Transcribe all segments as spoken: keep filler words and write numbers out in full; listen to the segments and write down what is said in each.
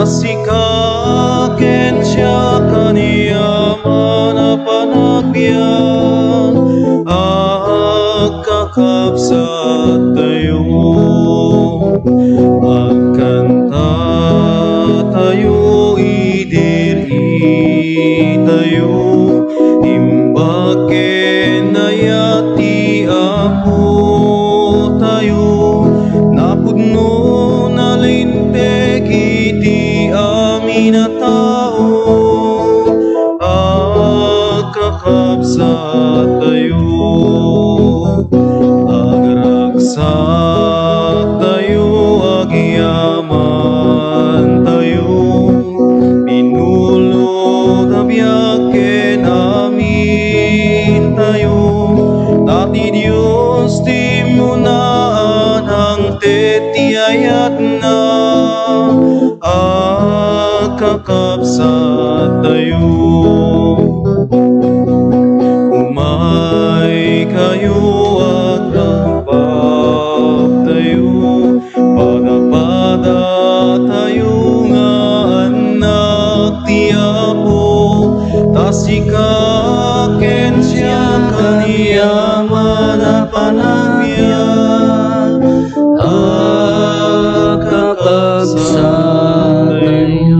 Sika ken siak aniaman a panagbiag, agkakabsattayo. Agkantatayo, idir-itayo, imbag ken ayat ti Apotayo. Napudno, nalinteg iti amin a tao, agkakabsattayo, agragsattayo, agyamantayo, binulod a biag ken amintayo, ta ti Dios ti umuna a nangted ti ayatna, agkakabsattayo. Umaykayo, agkabsattayo, padapadatayo nga annak ti Apo, ta sika ken siak aniaman a panagbiag, agkakabsattayo.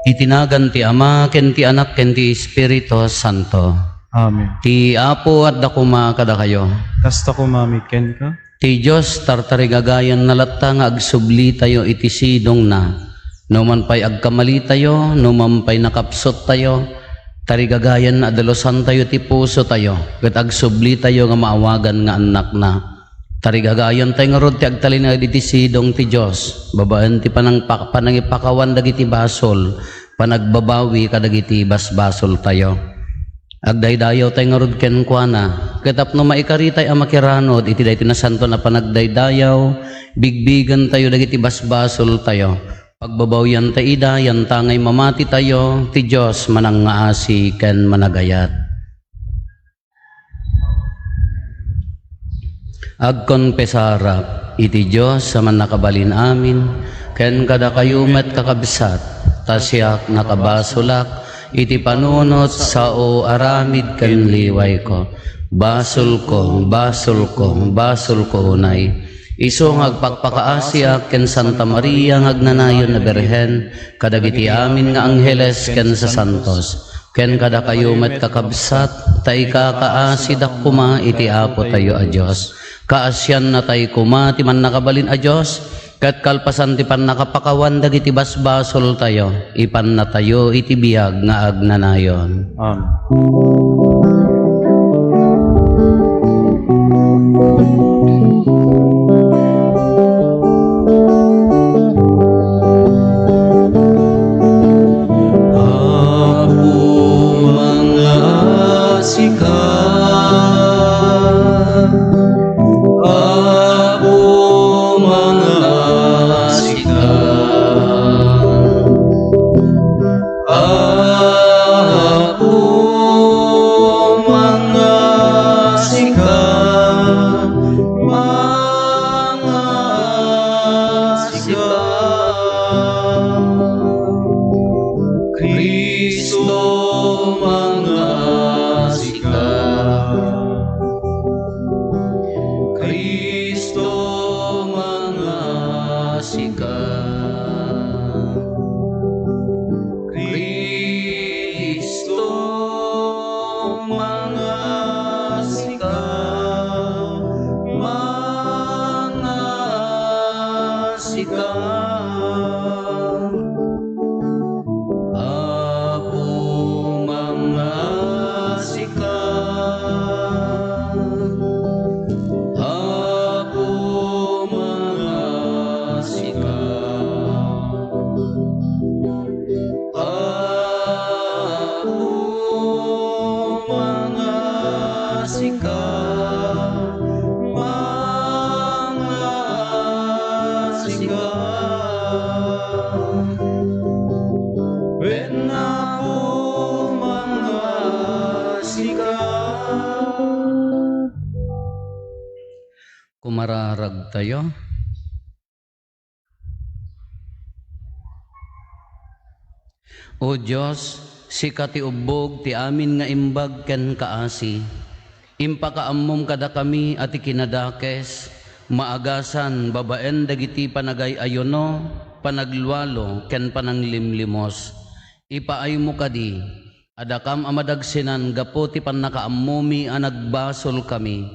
Iti nagan ti Ama, ken ti Anak, ken ti Espiritu Santo. Amen. Ti Apo adda koma kadakayo. Kasta koma met kenka. Ti Dios tartarigagayanna latta nga agsublitayo iti sidongna. No man pay agkamalitayo, no man pay nakapsuttayo, tarigagayanna a dalusantayo ti pusotayo, ket agsublitayo nga maawagan nga annakna. Tarigagayantayo ngarud ti agtalinaed iti sidong ti Dios, babaen ti panangpa-, panangipakawan dagiti basol, panagbabawi kadagiti basbasoltayo. Agdaydayawtayo ngarud kenkuana, ket tapno maikaritay a makiranod iti daytoy nasantoan a panagdaydayaw, bigbigentayo dagiti basbasoltayo. Pagbabawiantayo ida, yantangay mamatitayo, ti Dios manangngaasi ken managayat. Agkonfesarak iti Dios a Mannakabalin Amin, ken kadakayo met, kakabsat, ta siak nakabasolak iti panunot, sao, aramid ken liwayko. Basolko, basolko, basolko unay. Isu nga agpakpakaasiak ken Santa Maria nga agnanayon a Birhen, kadagiti amin nga angheles ken sasantos, ken kadakayo met, kakabsat, ta ikakaasidak koma iti Apotayo a Dios. Kaasiannatay koma ti Mannakabalin a Dios, ket kalpasan ti pannakapakawan dagiti basbasoltayo, ipannatayo iti biag nga agnanayon. Amen. Apo, mangngaasika. Apo, mangngaasika. Apo, mangngaasika, mangngaasika. Cristo, mangngaasika. Cristo, mangngaasika. Cristo, mangngaasika, mangngaasika. Apo, mangngaasika. Apo, mangngaasika. Apo, mangngaasika, mangngaasika. Wen, Apo, mangngaasika. Kumararagtayo. O Dios, sika ti ubbog ti amin nga imbag ken kaasi. Impakaammom kadakami a ti kinadakes, maagasan babaen dagiti panagay-ayuno, panaglualo, ken pananglimlimos. Ipaaymo kadi, a dakam a madagsenan gapu ti pannakaammomi a nagbasolkami,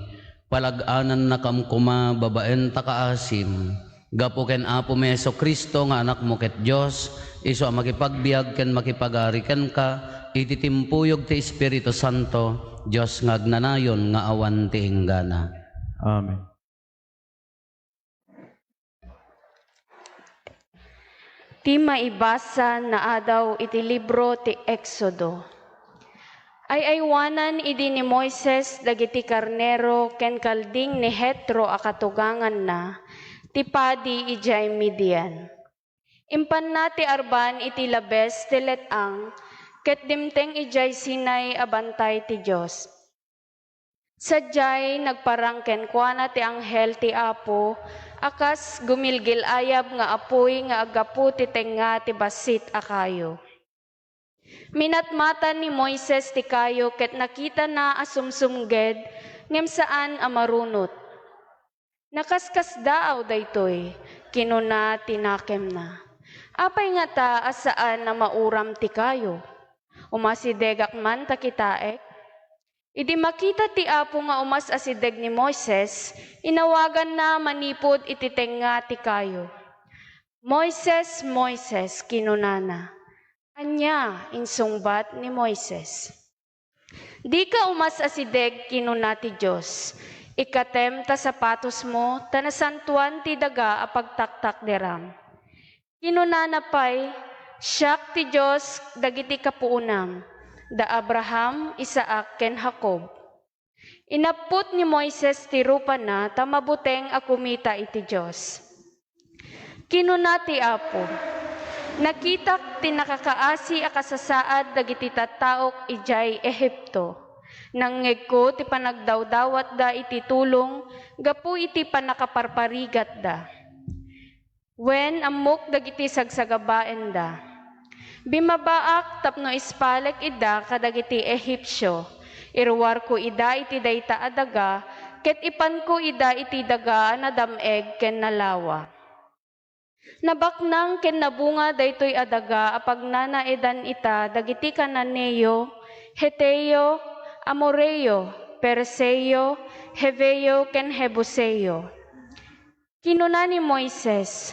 palag-anannakam koma babaen ta kaasim. Gapu ken Apomi Jesu-Cristo nga Anakmo ket Dios, isu a makipagbiag ken makipagari kenka iti timpuyog ti Espiritu Santo, Dios nga agnanayon nga awan ti inggana. Amen. Ti maibasa naadaw iti libro ti Exodo. Ay-aywanan idi ni Moises dagiti karnero ken kalding ni Jetro a katuganganna, ti padi idiay Midian. Impanna ti arban iti labes ti let-ang, ket dimteng idiay Sinai a bantay ti Dios. Sadiay, nagparang kenkuana ti anghel ti Apo a kas gumilgil-ayab nga apuy nga aggapu ti tengnga ti bassit a kayo. Minatmatan ni Moises ti kayo ket nakitana a sumsumged ngem saan a marunot. "Nakaskasdaaw daytoy," kinuna ti nakemna. "Apay ngata a saan a mauram ti kayo? Umasidegak man ta kitaek." Idi makita ti Apo nga umas-asideg ni Moises, inawaganna manipud iti tengnga ti kayo. "Moises, Moises," kinunana. "Ania?" insungbat ni Moises. "Dika umas-asideg," kinuna ti Dios. "Ikkatem ta sapatosmo, ta nasantoan ti daga a pagtaktakderam." Kinunana pay, "Siak ti Dios dagiti kapuonam, da Abraham, Isaac, ken Jacob." Inapput ni Moises ti rupana ta mabuteng a kumita iti Dios. Kinuna ti Apo, "Nakitak ti nakakaasi a kasasaad dagiti tattaok idiay Egipto. Nangngegko ti panagdawdawatda iti tulong gapu iti pannakaparparigatda. Wen, ammok dagiti sagsagabaenda. Bimmabaak tapno ispalek ida kadagiti Egipcio. Iruarko ida iti dayta a daga, ket ipanko ida iti daga a nadam-eg ken nalawa." Nabaknang ken nabunga daytoy a daga a pagnanaedan ita dagiti Cananeo, Heteo, Amoreo, Perizio, Heveo, ken Jebuseo. Kinuna ni Moises,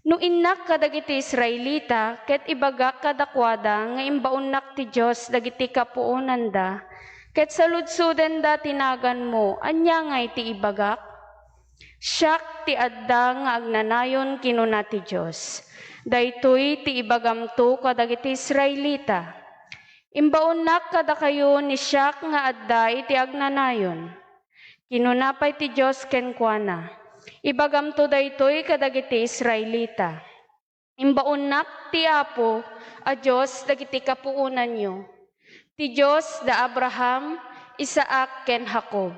"No innak kadagiti Israelita ket ibagak kadakuada nga imbaonnak ti Dios dagiti kapuonanda, ket saludsodenda ti naganmo, ania ngay ti ibagak?" "Siak ti adda nga agnanayon," kinuna ti Dios. "Daytoy ti ibagamto kadagiti Israelita. Imbaonnak kadakayo ni siak nga adda iti agnanayon." Kinuna pay ti Dios kenkuana, "Ibagamto daytoy kadagiti Israelita. Imbaonnak ti Apo a Dios dagiti kapuonanyo, ti Dios da Abraham, Isaac, ken Jacob.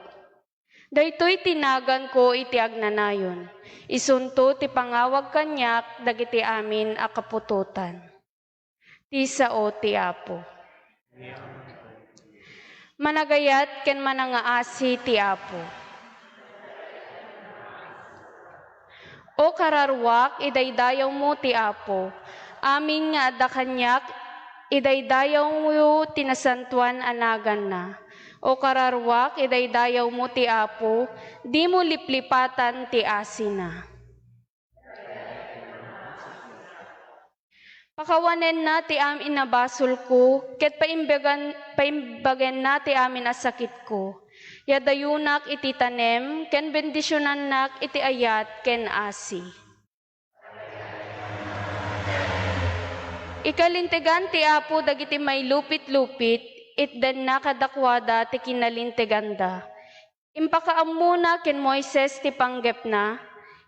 Daytoy ti naganko iti agnanayon, isunto ti pangawag kaniak dagiti amin a kaputotan." Ti sao ti Apo. Managayat ken manangaasi ti Apo. O kararuak, idaydayawmo ti Apo. Amin nga adda kaniak, idaydayawyo ti nasantoan a naganna. O kararuak, idaydayawmo ti Apo, dimo liplipatan ti asina. Pakawanenna ti amin a basolko, ket paimbagan-, paimbagenna ti amin a sakitko. Yadayonak iti tanem, ken bendisionannak iti ayat ken asi. Ikalintegan ti Apo dagiti mailupitlupit, itdenna kadakuada ti kinalinteganda. Impakaammona ken Moises ti panggepna,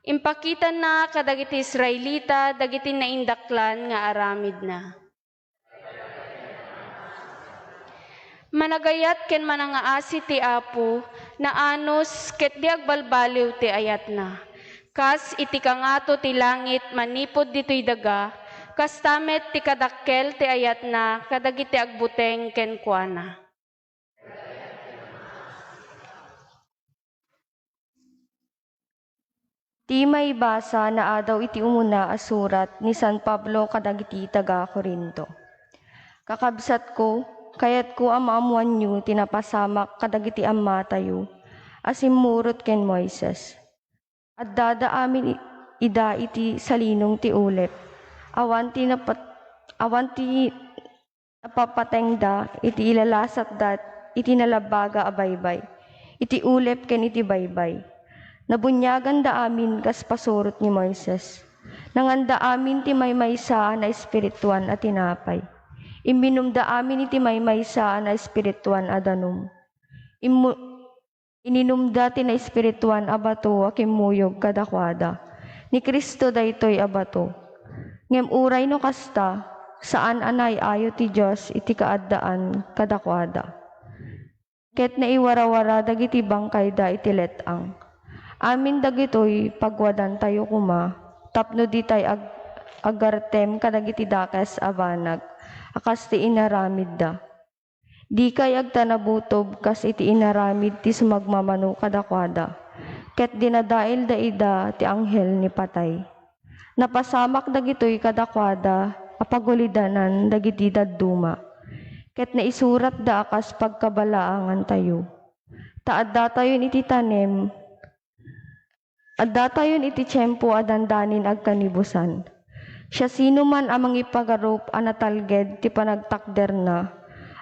impakitana kadagiti Israelita dagiti naindaklan nga aramidna. Managayat ken manangaasi ti Apo, naanus ket di agbalbaliw ti ayatna. Kas iti kangato ti langit manipud ditoy daga, Kasta met ti kadakkel ti ayatna kadagiti agbuteng kenkuana. Ti maibasa naadaw iti umuna a surat ni San Pablo kadagiti taga-Corinto. Kakabsatko, kayatko a maammoanyo ti napasamak kadagiti ammatayo a simmurot ken Moises. Addada amin i-, ida iti salinong ti ulep. Awan ti napat-, awan ti napapatengda iti ilalasatda iti nalabbaga a baybay, iti ulep ken iti baybay. Nabuniaganda amin kas pasurot ni Moises. Nanganda amin ti maymaysa a naespirituan a tinapay. Imminumda amin iti maymaysa a naespirituan a danum. Immu-, Ininumda ti naespirituan a bato a kimmuyog kadakuada. Ni Cristo daytoy a bato. Ngem uray no kasta, saan a naay-ayo ti Dios iti kaaddaan kadakuada. Ket naiwarawara dagiti bangkayda iti let-ang. Amin dagitoy pagwadantayo koma tapno ditay ag-, agartem kadagiti dakes a banag a kas ti inaramidda. Dikay agtanabutob kas iti inaramid ti sumagmamano kadakuada, ket dinadaelda ida ti anghel ni patay. Napasamak dagitoy kadakuada a pagulidanan dagiti dadduma, ket naisuratda a kas pagkabalaangantayo. Ta addatayon iti tanem Addatayon iti tiempo a dandanin agkanibusan. Siasinoman a mangipagarup a natalged ti panagtakderna,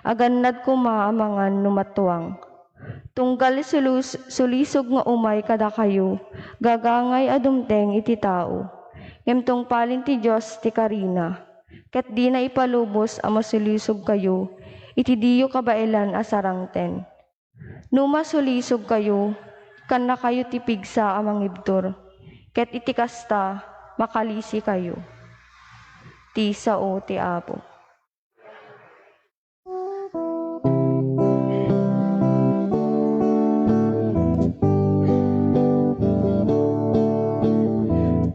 agannad koma a mangan no matuang. Tunggal sulus-, sulisog nga umay kadakayo, gagangay a dumteng iti tao. Ngem tungpalen ti Dios ti karina, ket dina ipalubos a masulisogkayo iti diyo kabaelan a sarangten. No masulisogkayo, kannakayo ti pigsa a mangibtur, ket iti kasta, makalisikayo. Ti sao ti Apo.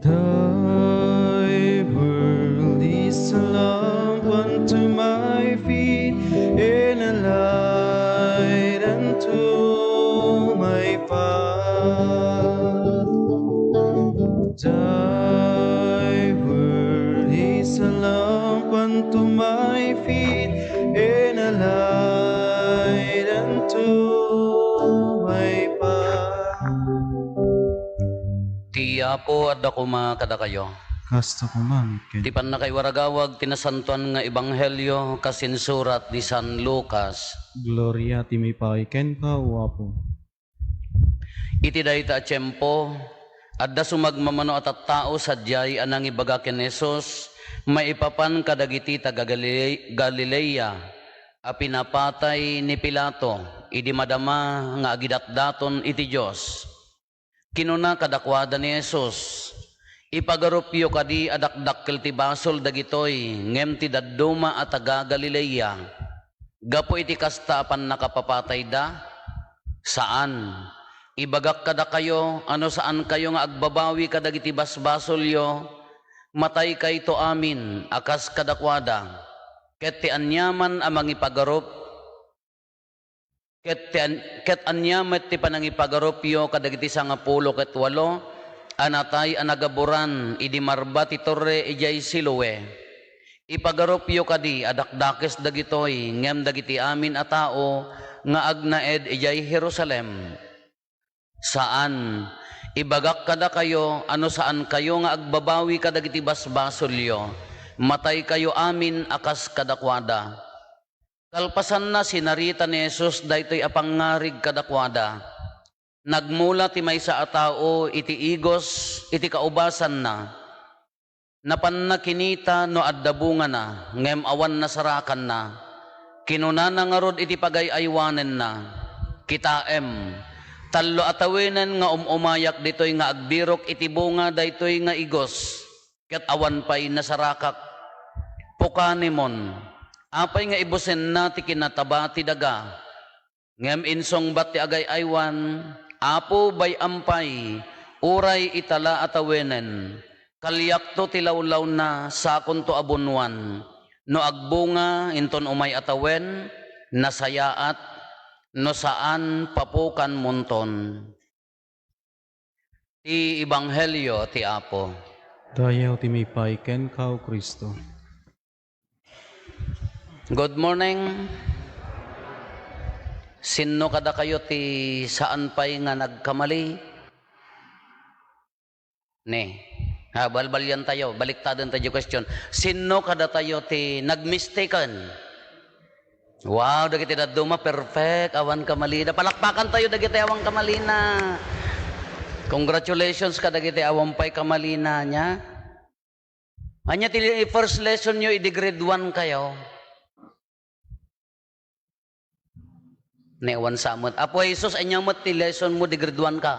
Thy word is a lamp unto my feet and a light unto my path. Thy word is a lamp unto my feet and a light unto my path. Ti Apo adda koma kadakayo. Kasta koma met kenka. Ti pannakaiwaragawag ti nasantoan nga ebanghelio kas insurat ni San Lucas. Gloria ti maipaay kenka, O Apo. Iti dayta a tiempo, adda sumagmamano a tattao sadiay a nangibaga ken ni Jesus maipapan kadagiti taga-Galile-, Galilea a pinapatay ni Pilato idi madama nga agidatdaton iti Dios. Kinuna kadakuada ni Jesus, "Ipagarupyo kadi a dakdakkel ti basol dagitoy ngem ti dadduma a taga-Galilea gapu iti kasta a pannakapapatayda? Saan! Ibagak kadakayo a no saankayo nga agbabawi kadagiti basbasolyo, mataykayto amin a kas kadakuada." Ket ti aniaman a mangipagarup Ket ti an-, ket ania met ti panangipagarupyo kadagiti sangapulo ket walo a natay a nagaburan idi marba ti torre idiay Siloe? Ipagarupyo kadi a dakdakes dagitoy ngem dagiti amin a tao nga agnaed idiay Jerusalem? Saan! Ibagak kadakayo a no saankayo nga agbabawi kadagiti basbasolyo, mataykayo amin a kas kadakuada. Kalpasanna, sinarita ni Jesus daytoy a pangngarig kadakuada. Nagmula ti maysa a tao iti igos iti kaubasanna. Napanna kinita no adda bungana, ngem awan nasarakanna. Kinunana ngarud iti pagay-aywanenna, "Kitaem, tallo a tawenen nga um-umayak ditoy nga agbirok iti bunga daytoy nga igos." Ket awan pay nasarakak. Pukanimon, apay nga ibusenna ti kinataba ti daga? Ngem insungbat ti agay-aywan, "Apo, bay-am pay, uray ita la a tawenen." Taliakto ti lawlawna, sakonto a bunnoan. No agbunga, inton umay a tawen, nasayaat, no saan, papukanmonton. Ti Ebanghelio ti Apo. Dayaw ti maipay kenka, O Cristo. Good morning. Sinno kadakayo ti saan pay nga nagkamali? Ne. Ha, balbaliantayo, baliktadantayo ti question. Sinno kadatayo ti nagmistaken? Wow, dagiti dadduma, perfect. Awan kamalina. Palakpakantayo dagiti awan kamalina. Congratulations kadagiti awan pay kamalina, nia. Ania ti first lesson yo idi grade one kayo? Ne, awan sa met. Apo Jesus, ania met ti lesson mo di grade one ka?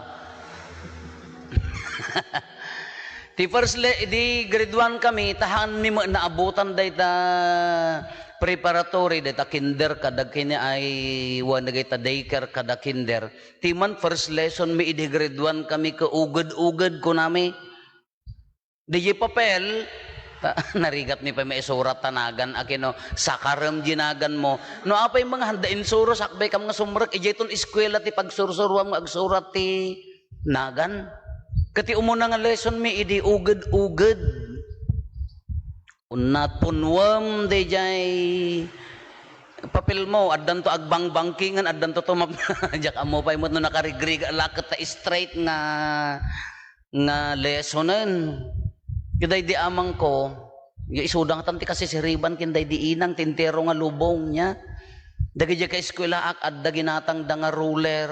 Ti first le-, di grade one kami, ta haanmi met naabutan dayta preparatory, dayta kinder, kada kini ay, wen dagita daycare, kada kinder. Ti man first lesson mi idi grade one kami, kauged-uged kunami. Diay papel, ta, narigatmi pay maisurat ta nagan, a kino, sakarem diay nagan mo. No apay nga handa insuro, sakbay kam nga sumrek, idiay ton eskwela ti pagsursuruam nga agsurat ti nagan. Ket ti umuna nga lesson mi idi uged-uged. Unnat punwem daydiay papel mo, addanto agbangbangkingen, addanto tumap-, diak ammo pay met no nakarigriga la ket ta straight nga nga lessonen. Ket daydi amangko, ya isudangtan ti kasisiriban ken daydi inang ti entero nga lubong, nia. Dagidiay kaeskuelaak, adda ginatangda nga ruler,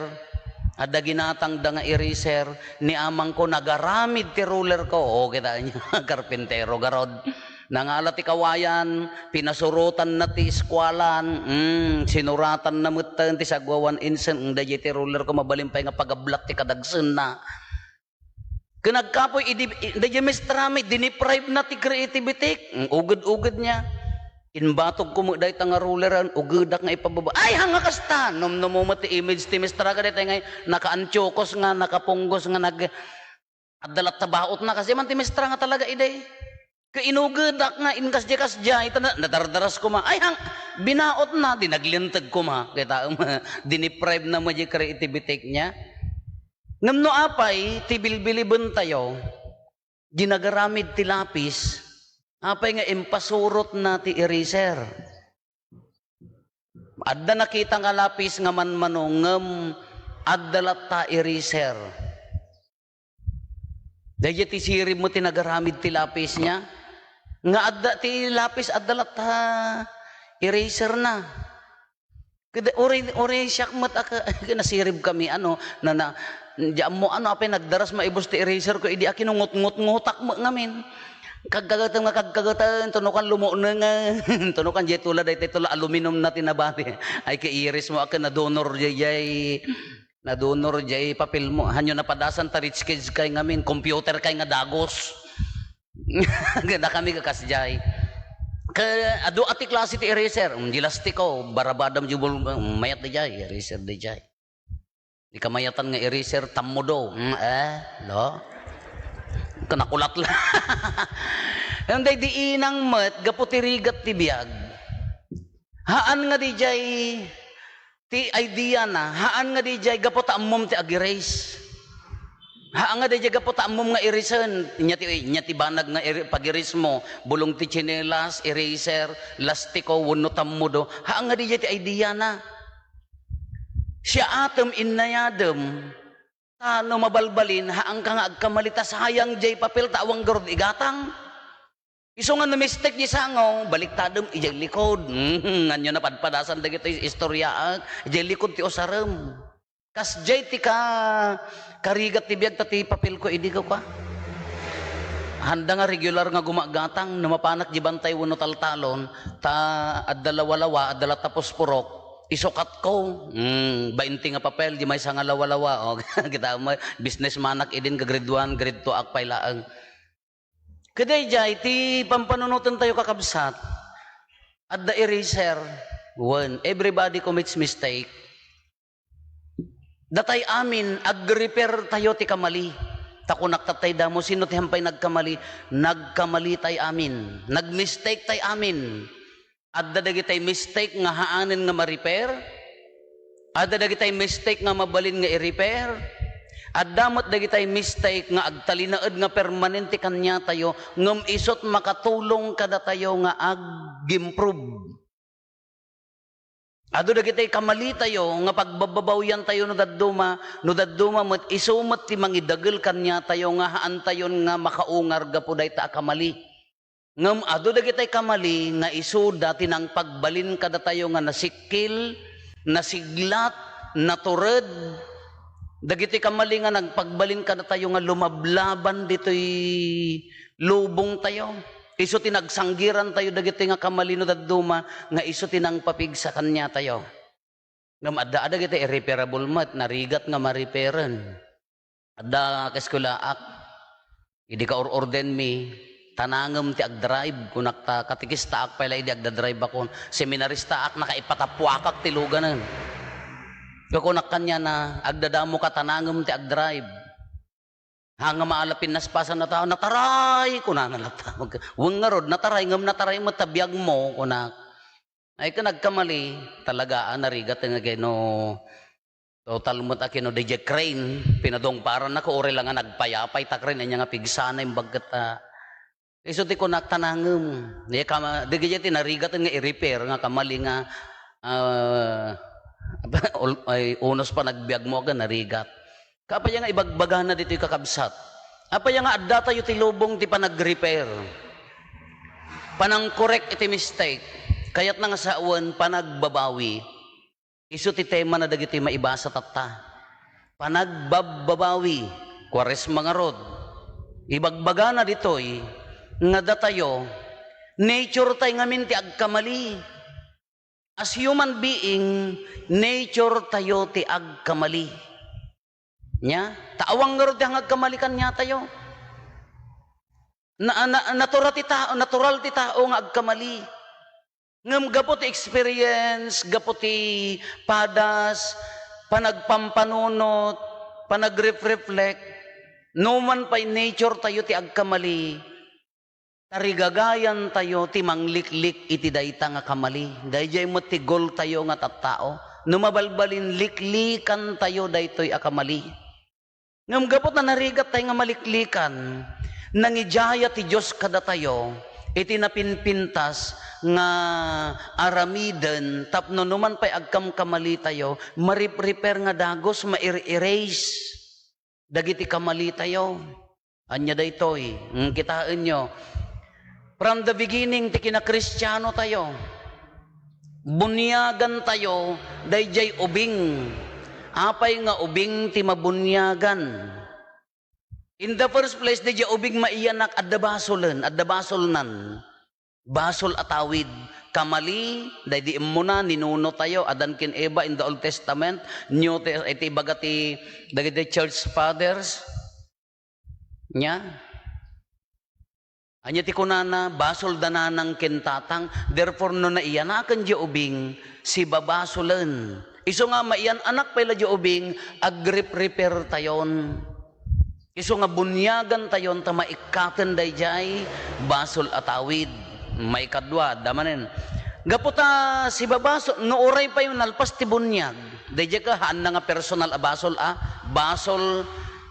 adda ginatangda nga eraser. Ni amangko, nagaramid ti rulerko. O, kitaenyo, karpintero garud. Nangala ti kawayan, pinasurotanna ti iskualan, mm, sinuratanna metten ti sagwawan insen, mm, daydiay ti rulerko, mabalin pay nga pagablat ti kadagsenna. Ken agkapoy idi, i-, daydiay maestrami, dineprive na ti creativity. Mm, uged-uged nia. Imbatogko met dayta nga ruler, ugedak nga ipababa. Ay, haan nga kasta! Numnumo met ti image ti maestra kadayta nga nakaantiokos nga, nakapunggos nga nag-, adda latta baotna. Kasi man ti maestra nga talaga idi. Ket inugedak nga inkasdiay-kasdiay, ta na-, nadardaras koma. Ay, haan, binaotna, di naglinteg koma. Kitaem, dineprive na met diay creativity nia. Ngem no apay ti bilbilibentayo, di nagaramid ti lapis, apay nga impasurotna ti eraser? Adda nakita nga lapis nga manmano, ngem adda latta eraser. Daydiay ti sirib met ti nagaramid ti lapis nia. Nga adda ti lapis, adda latta eraser na. Kada uray, uray siak met a ka-, nasirib kami, ano, na, na, di ammo, ano, apay nagdaras maibus ti eraser ko, idi akinungutngutngutak met ngamin. Kagkagaten nga kagkagaten, tunukan lumuonengen, tunukan diay tula, daytoy tula, aluminum na ti nabati. Ay, kairis mo, akin nadunor, diay, diay, nadunor, diay, papel mo. Hanyo napadasan, ta rich kids kay ngamin, computer kay nga dagus. Dakami kakasdiay. Ka, adu a ti klase ti eraser. Mm, di lastiko, barabadam di bul-, mm, mayat daydiay, eraser daydiay. Di kamayatan nga eraser, tammudo. Mm, eh, lo? Kanakulat la. Ngem daydi inang met, gapu ti rigat ti biag. Haan nga daydiay ti idea na, haan nga daydiay gapu ta ammom ti ag-erase. Haan nga daydiay gapu ta ammom nga erisen. Nia ti, nia ti banag nga ere-, pag-erase mo, bulong ti tsinelas, eraser, lastiko, wenno tammudo. Haan nga daydiay ti idea na. Siaatem, innayadem, ta no mabalbalin, haanka nga agkamali ta sayang diay papel ta awan garud igatang. Isu nga no mistake diay sango, baliktadem idiay likod. Mhm, nganyo napadpadasan dagitoy istoryaak, idiay likod ti usarem. Kasdiay ti ka-, karigat ti biag ta ti papelko idi kua. Handa nga regular nga gumagatang, no mapanak di bantay wenno taltalon, ta adda lawalawa, adda latta puspurok, isukatko. Hmm, bainte nga papel, di maysa nga lawalawa. O, kita mo, businessmanak idin ka grade one, grade two ak pay laeng. Kadaydiay, ti pampanunotentayo, kakabsat, adda eraser. Wen, everybody commits mistake. Datay amin, ag-repair tayo ti kamali. Ta kunak tattay damo, sino ti hampay nagkamali? Nagkamali tay amin. Nag-mistake tay amin. Adda dagitay mistake nga haanen nga ma-repair. Adda dagitay mistake nga mabalin nga i-repair. Adda met dagitay mistake nga agtalinaed nga permanente kaniatayo, ngem isut' makatulong kadatayo nga ag-improve. Adu dagitay kamalitayo nga pagbabbabawiantayo no dadduma, no dadduma met isu met ti mangidagel kaniatayo nga haantayon nga makaungar gapu dayta a kamali. Ngem adu dagitay kamali nga isuda ti nangpagbalin kadatayo nga nasikkil, nasiglat, natured. Dagiti kamali nga nangpagbalin kadatayo nga lumablaban ditoy lubongtayo. Isu ti nagsanggirantayo dagiti nga kamali no dadduma nga isu ti nangpapigsa kaniatayo. Ngem adda, adda dagiti irreparable met, narigat nga marepairen. Adda kaeskwelaak, idi kaur-ordenmi, tanangem ti agdrive, kunak ta katekistaak pay la idi agdadrive akon. Seminaristaak, nakaipatappuakak ti luganen. Kunak kaniana, agdadamoka, tanangem ti agdrive. Ha nga maala pinnaspasan a tao, "Nataray!" kunana latta. Wen ngarud, nataray, ngem nataray met ta biagmo, kunak. Ay, ken agkamali, talaga, a, narigat nga keno, total met a keno, D J Crane, pinadungparannako, uray la nga nagpayapay ta Crane, ania nga pigsana, imbag ket, a, isu ti kunak, tanangem. Di kama-, di kaya ti narigat nga i-repair nga kamali nga, a, ul-, ay, unos panagbiagmo ken narigat. Kaapay nga ibagbagana ditoy, kakabsat? Apay nga addatayo ti lubong ti panag-repair, panangkorek iti mistake, kayatna nga sawen, panagbabawi. Isu ti tema na dagiti maibasa tatta. Panagbabbabawi, Kuaresma ngarud. Ibagbagana ditoy nga datayo, nature tay ngamin ti agkamali. As human being, nature tayo ti agkamali. Nya, ta awan ngarud ti agkamali kaniatayo. Na, na, natural ti tao, natural ti tao nga agkamali. Ngem gapu ti experience, gapu ti padas, panagpampanunot, panagrefreflect, no man pay nature tayo ti agkamali, tarigagayan tayo ti mangliklik iti dayta nga kamali. Daydiay met ti goal tayo nga tattao. No mabalbalin, liklikan tayo daytoy a kamali. Ngem gapu ta narigat tay nga maliklikan, nangidiaya ti Dios kadatayo iti napinpintas nga aramiden tapno no man pay agkamkamali tayo, marip-repair nga dagus, mair-erase dagiti kamali tayo. Ania daytoy? Mm, kitaenyo. From the beginning ti kinakristiano tayo, buniagan tayo daydiay ubing. Apay nga ubing ti mabuniagan? In the first place, daydiay ubing maiyanak, adda basolen, adda basolnan. Basol a tawid. Kamali, daydi immuna, ninuno tayo, Adan ken Eva in the Old Testament, New Te-, iti ibaga ti dagiti church fathers. Nya? Ania ti kunana, basol da nanang ken tatang, therefore, no naiyanaken diay ubing, sibabasolen. Isu nga maiyan-anak pay la diay ubing, agrip-repair tayon. Isu nga buniagan tayon ta maikkaten daydiay basol a tawid. Maikadua, adda manen. Gapu ta sibabasol, no uray pay nalpas ti buniag, daydiay ka, haanna nga personal a basol a, basol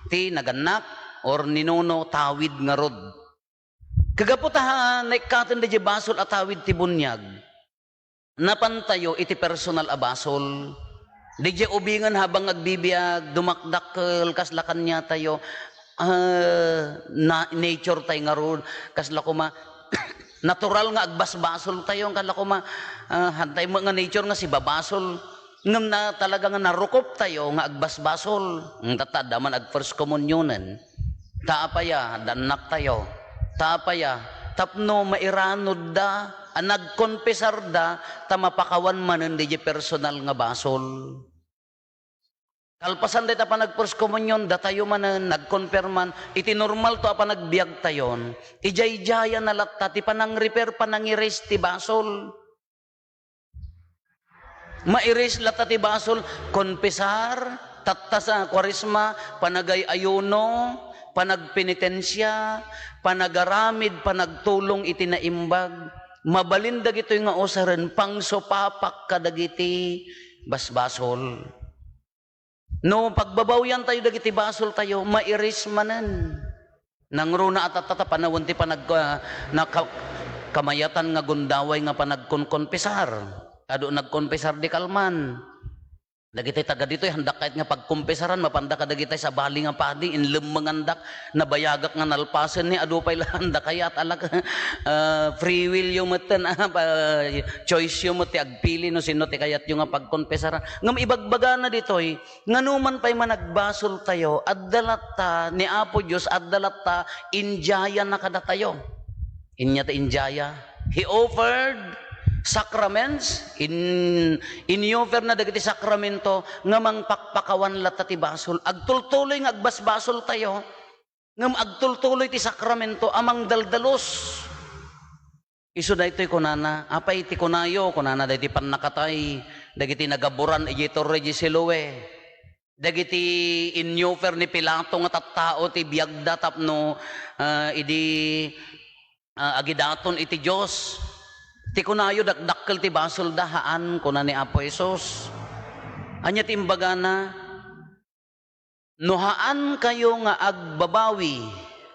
ti nagannak, or ninuno, tawid ngarud. Kagapu ta naikkaten daydiay basol a tawid ti buniag, napantayo iti personal a basol. Daydiay ubingen habang agbibiag, dumakdakkel, kasla kaniatayo, ah, na-, nature tay ngarud, kasla koma, natural nga agbasbasol tayo, kasla koma, ah, hantay mo nga nature nga sibabasol. Ngem na, talaga nga narukop tayo nga agbasbasol. Ngem tatta, adda man ag-first communionen. Ta apaya, dannak tayo. Ta apaya, tapno mairanudda a nagkonfesarda, ta mapakawan manen daydiay personal nga basol. Kalpasan dayta panag-first communion, datayo manen, nagkonfirman, iti normal to a panagbiag tayon, idiaydiayan na latta ti panang-repair, panang-erase ti basol. Ma-erase latta ti basol, konfesar, tatta sa Kuaresma, panagay-ayuno, panagpenitensia, panagaramid, panagtulong iti naimbag. Mabalin dagitoy nga usaren pangsupapak kadagiti basbasol. No pagbabawian tayo dagiti basol tayo, mairis manen. Nangruna a tatta ta panawen ti panag-, ah, naka-, kamayatan nga gundaway nga panagkonkonpesar. Adu nagkonpesar di kalman. Dagiti taga ditoy, handak kayat nga pagkompesaran, mapanda kadagiti sabali nga padi, inlemmengandak, nabayagak nga nalpasen ni, adu pay la, handak kayat, alak, ah, free will yo metten, ah, pa-, choice yo met ti agpili no sino ti kayat yo nga pagkonpesaran. Ngem ibagbagana ditoy, nga numan pay managbasol tayo, adda latta ni Apo Dios, adda latta injayana kadatayo. Inya ta injaya. He offered sacraments, in, in-offer na dagiti sakramento nga mangpakpakawan latta ti basol. Agtultuloy nga agbasbasol tayo, ngem agtultuloy ti sakramento a mangdaldalus. Isu daytoy kunana, apay ti kunayo, kunana daytoy pannakatay, dagiti nagaburan idiay Torre de Siloe. Dagiti in-offer ni Pilato nga tattao ti biagda tapno, ah, idi, ah, agidaton iti Dios. Ti kunayo, dakdakkel ti basolda, haan, kuna ni Apo Jesus. Ania ti imbagana? No haankayo nga agbabawi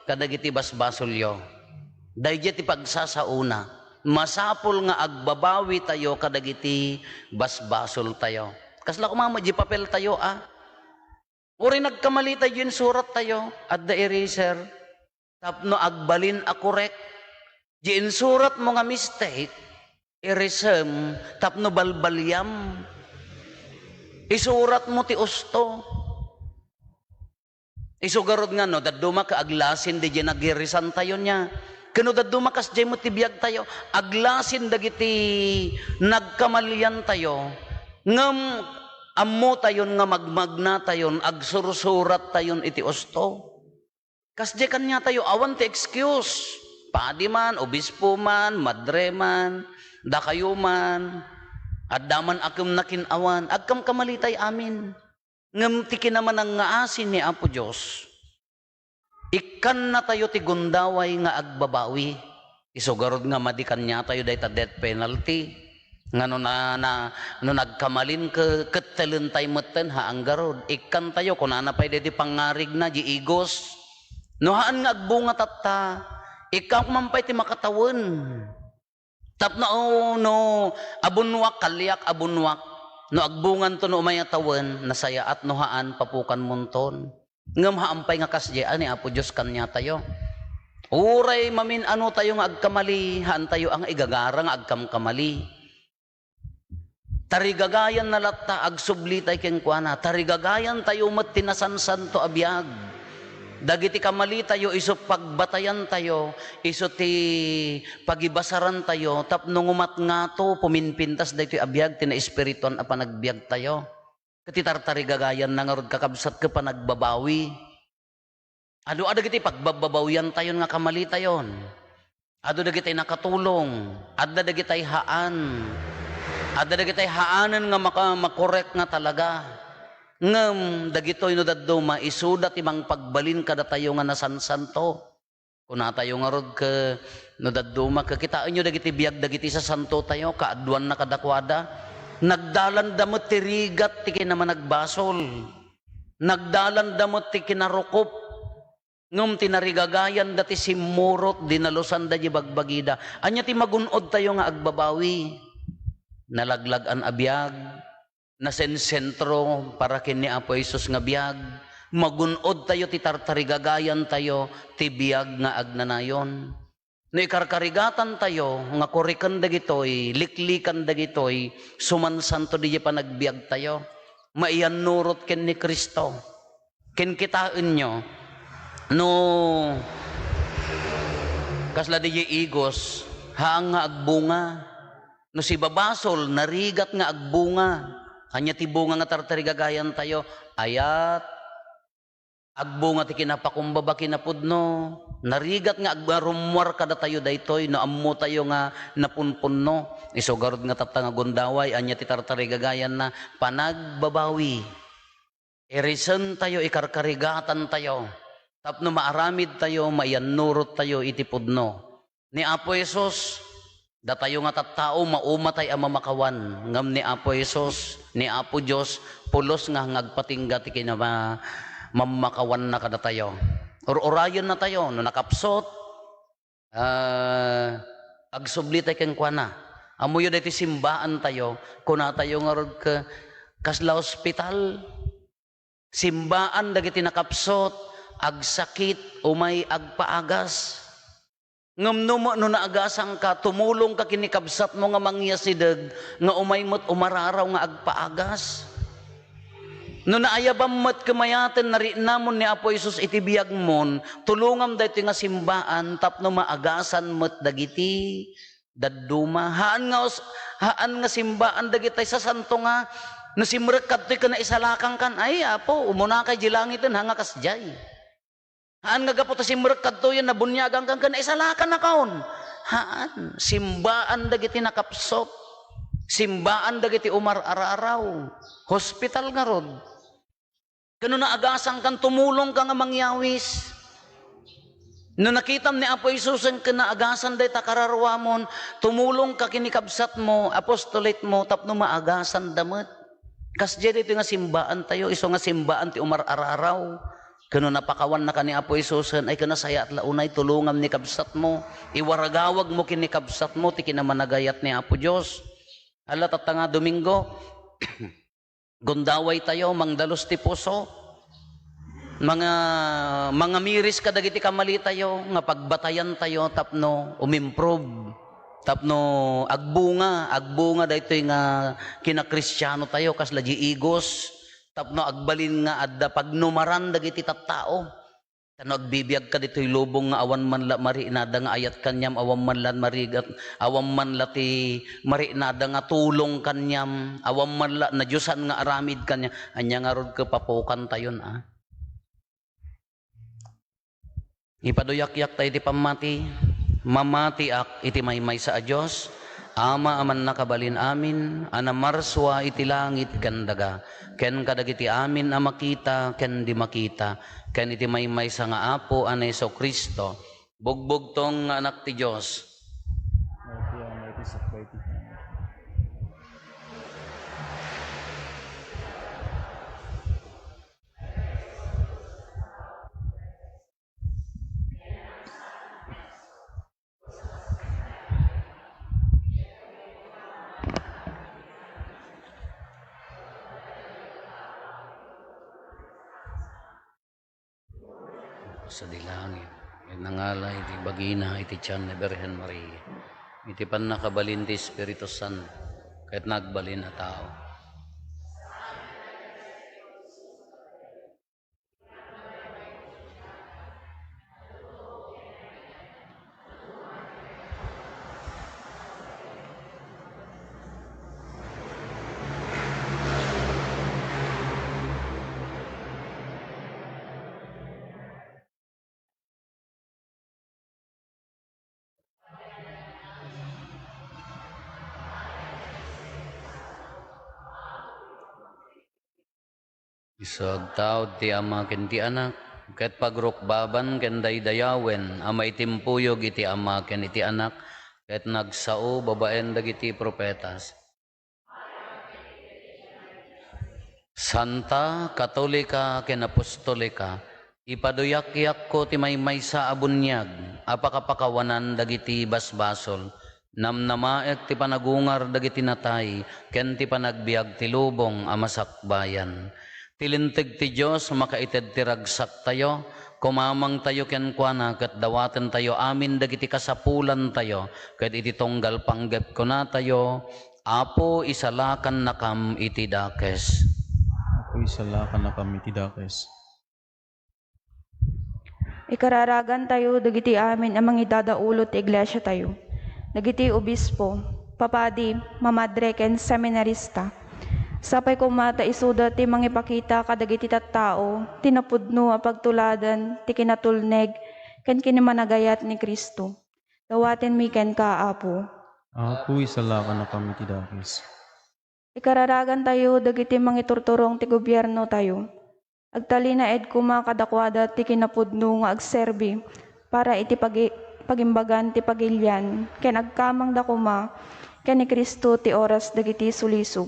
kadagiti basbasolyo, daydiay ti pagsasaona, masapul nga agbabawi tayo kadagiti basbasol tayo. Kasla koma met di papel tayo, a? Uray nagkamali tayo, insurat tayo, adda eraser. Tapno agbalin a korek. Di insuratmo nga mistake, irisem tapno balbaliam. Isuratmo ti usto. Isu garud nga no, dadduma ka aglasin di nagirisan tayo niya. Kano dadduma kasdiay met ti biag tayo, aglasin dagiti nagkamalian tayo. Ngem ammo tayon nga magmagna tayon, agsursurat tayon iti usto. Kasdiay kaniatayo, awan ti excuse. Padi man, obispo man, madre man, dakayo man, adda man a ken nakin-awan, agkamkamalitay amin. Ngem ti kinamanangngaasi ni Apo Dios, ikkannatayo ti gundaway nga agbabawi. Isu garud nga madi kaniatayo dayta death penalty. Nga no na, na, no nagkamalinka, kettelentay metten, haan garud. Ikkantayo, kunana pay daydi pangngarigna, di igos. No haan nga agbunga tatta, ikkan man pay ti makatawen. Tapno, oh, no, abunwak, kaliak, abunwak. No agbunganto no umay a tawen, nasayaat, no haan, papukan monton. Ngem haan pay nga kasdiay a ni Apo Dios kaniatayo. Uray mamin-ano tayo nga agkamali, haan tayo a nga igagara nga agkamkamali. Tarigagayan na latta, agsubli tay kenkuana. Tarigagayan tayo met ti nasansanto a biag. Dagiti kamali tayo, isu pagbatayan tayo, isu ti pagibasaran tayo, tapno ngumatngato, puminpintas daytoy a biag ti naespirituan a panagbiag tayo. Ket ti tartarigagayanna ngarud, kakabsat, ket panagbabawi. Adu a dagiti pagbabbabawian tayon nga kamali tayon. Adu dagiti nakatulong. Adda dagiti haan. Adda dagiti haanen nga maka-, makorek nga talaga. Ngem dagitoy no dadduma, isuda ti mangpagbalin kadatayo nga nasansanto. Kunatayo ngarud ke, no dadduma, ke, kitaenyo dagiti biag dagiti sasanto tayo, kaaduanna kadakuada. Nagdalanda met ti rigat ti kinamanagbasol. Nagdalanda met ti kinarukop. Ngem ti narigagayanda ti simmurot, dinalosanda di bagbagida. Ania ti magun-od tayo nga agbabawi? Nalaglag-an a biag. Nasensentro para ken ni Apo Jesus nga biag. Magun-od tayo ti tartarigagayan tayo ti biag nga agnanayon. No ikarkarigatan tayo nga kuriken dagitoy, liklikan dagitoy, sumansanto diay panagbiag tayo, maiyannurot ken ni Cristo. Ken kitaenyo, no kasla diay igos, haan nga agbunga. No sibabasol, narigat nga agbunga. Ania ti bunga nga tartarigagayan tayo? Ayat. Agbunga ti kinapakumbaba, kinapudno. Narigat nga agbarummuar kadatayo daytoy no ammo tayo nga napunpunno. Isu garud nga tatta nga gundaway, ania ti tartarigagayanna? Panagbabawi. Irisen tayo, ikarkarigatan tayo. Tapno maaramidtayo, maiyannurottayo iti pudno. Ni Apo Jesus, datayo nga tattao, maumatay a mamakawan. Ngem ni Apo Jesus, ni Apo Dios, pulos nga, nga agpatingga ti kinama-, mammakawanna kadatayo. Ur-urayennatayo, no nakapsut, ah, agsublitayo kenkuana. Ammoyo daytoy simbaantayo, kunatayo ngarud ka-, kasla ospital. Simbaan dagiti nakapsut, agsakit, umay agpaagas. Ngem no, no naagasanka, tumulongka ken ni kabsatmo nga mangyasideg nga umay met umararaw nga agpaagas. No naayabam met kemayaten, nariknamon ni Apo Jesus iti biagmon, tulongam daytoy nga simbaan tapno maagasan met dagiti dadduma. Haan nga us-, haan nga simbaan dagiti sasanto nga no simrek kadtoy ken naisalakankan, "Ay, Apo, umunakay di langiten, ha, nga kasdiay." Haan nga gapu ta simrek kadtoy, nabuniagankan ken naisalakanakon. Haan, simbaan dagiti nakapsut. Simbaan dagiti umar-araraw. Hospital ngarud. Ken no naagasankan, tumulongka nga mangyawis. No nakitam ni Apo Jesus ken naagasan dayta kararuamon, tumulongka ken ni kabsatmo, apostoletmo, tapno maagasanda met. Kasdiay daytoy nga simbaantayo, isu nga simbaan ti umar-araraw. Ken no napakawannaka ni Apo Jesusen, ay, ken nasayaat la unay, tulongam ni kabsatmo, iwaragawagmo ken ni kabsatmo ti kinamanagayat ni Apo Dios. Ala, tatta nga Domingo, gundawaytayo, mangdalus ti puso. Manga-, mangamiris kadagiti kamalitayo nga pagbatayantayo tapno umimprove, tapno agbunga, agbunga daytoy nga kinakristianotayo kasla di igos, tapno agbalin nga adda pagnumaran dagiti tattao. Ta no agbibiagka ditoy lubong nga awan man la mariknada nga ayat kaniam, awan man la marigat, awan man la ti mariknada nga tulong kaniam, awan man la nadiosan nga aramid kaniam, ania ngarud ket papukantayon, a? Ipaduyakyak ta iti pammati, mamatiak iti maymaysa a Dios, Ama a mannakabalin amin, a namarsua iti langit ken daga, ken kadagiti amin a makita ken di makita, ken iti maymaysa nga Apo a ni Jesu-Cristo, bugbugtong nga Anak ti Dios. Sadi langit, ket nangala iti bagina iti tian ni Birhen Maria, iti pannakabalin ti Espiritu Santo, ket nagbalin a tao. Isu agtaud ti Ama ken ti Anak, ket pagrukbaban ken daydayawen a maitimpuyog iti Ama ken iti Anak, ket nagsao babaen dagiti profetas. Santa, Katolika, ken Apostolika, ipaduyakyakko ti maymaysa a buniag a pakapakawanan dagiti basbasol, namnamaek ti panagungar dagiti natay ken ti panagbiag ti lubong a masakbayan. Ti Linteg ti Dios makaited ti ragsaktayo, kumamangtayo kenkuana ket dawatentayo amin dagiti kasapulantayo, ket iti tunggal panggep kunatayo, Apo, isalakannakam iti dakes. Apo, isalakannakam iti dakes. Ikararagantayo dagiti amin a mangidadaulo ti iglesiatayo, dagiti obispo, papadi, mamadre, ken seminarista. Sapay koma ta isuda ti mangipakita kadagiti tattao ti napudno a pagtuladan ti kinatulneg ken kinamanagayat ni Cristo. Dawatenmi kenka, Apo. Apo, isalakannakam iti dakes. Ikararagantayo dagiti mangiturturong ti gobiernotayo. Agtalinaed koma kadakuada ti kinapudno nga agserbi para iti pagi-, pagimbagan ti pagilian, ken agkamangda koma ken ni Cristo ti oras dagiti sulisog.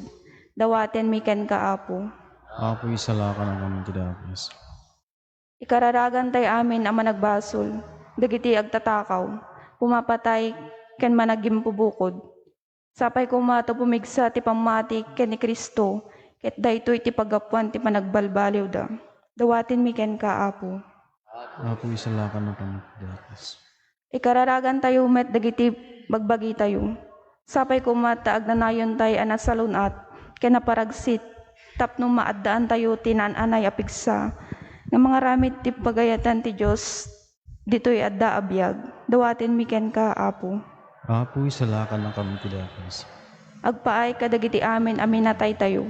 Dawatenmi kenka, Apo. Apo, isalakanakami ti dakes. Ikararagantay amin a managbasol dagiti agtatakaw, pumapatay, ken managimpubukud. Sapay koma ta pumigsa ti pammati ken ni Cristo, ket daytoy ti paggapuan ti panagbalbaliwda. Dawatenmi kenka, Apo. Apo, isalakanakami ti dakes. Ikararagantayo met dagiti bagbagitayo. Sapay koma ta agnanayontay a nasalun-at ken naparagsit tapno maaddaantayo ti naan-anay a pigsa nga mangaramid ti pagayatan ti Dios ditoy adda a biag. Dawatenmi kenka, Apo. Apo, isalakanakami ti dakes. Agpaay kadagiti amin a minataytayo.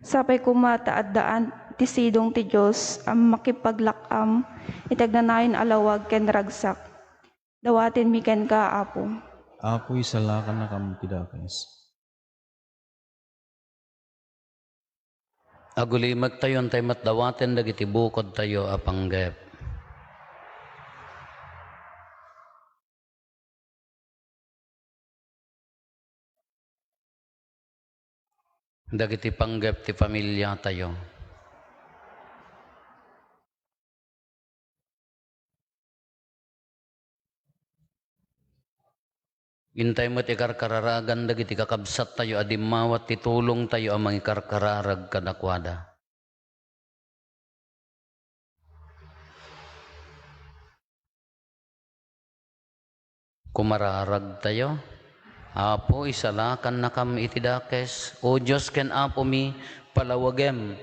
Sapay koma ta addaan ti sidong ti Dios a makipaglak-am iti agnanayon a lawag ken ragsak. Dawatenmi kenka, Apo. Apo, isalakanakami ti dakes. Agulimektayo intay met dawaten dagiti bukodtayo a panggep. Dagiti panggep ti familiatayo. Intay met ikarkararagan dagiti kakabsattayo a dimmawat ti tulongtayo a mangikarkararag kadakuada. Kumararagtayo. Apo, isalakannakam iti dakes. O Dios ken Apomi, palawagem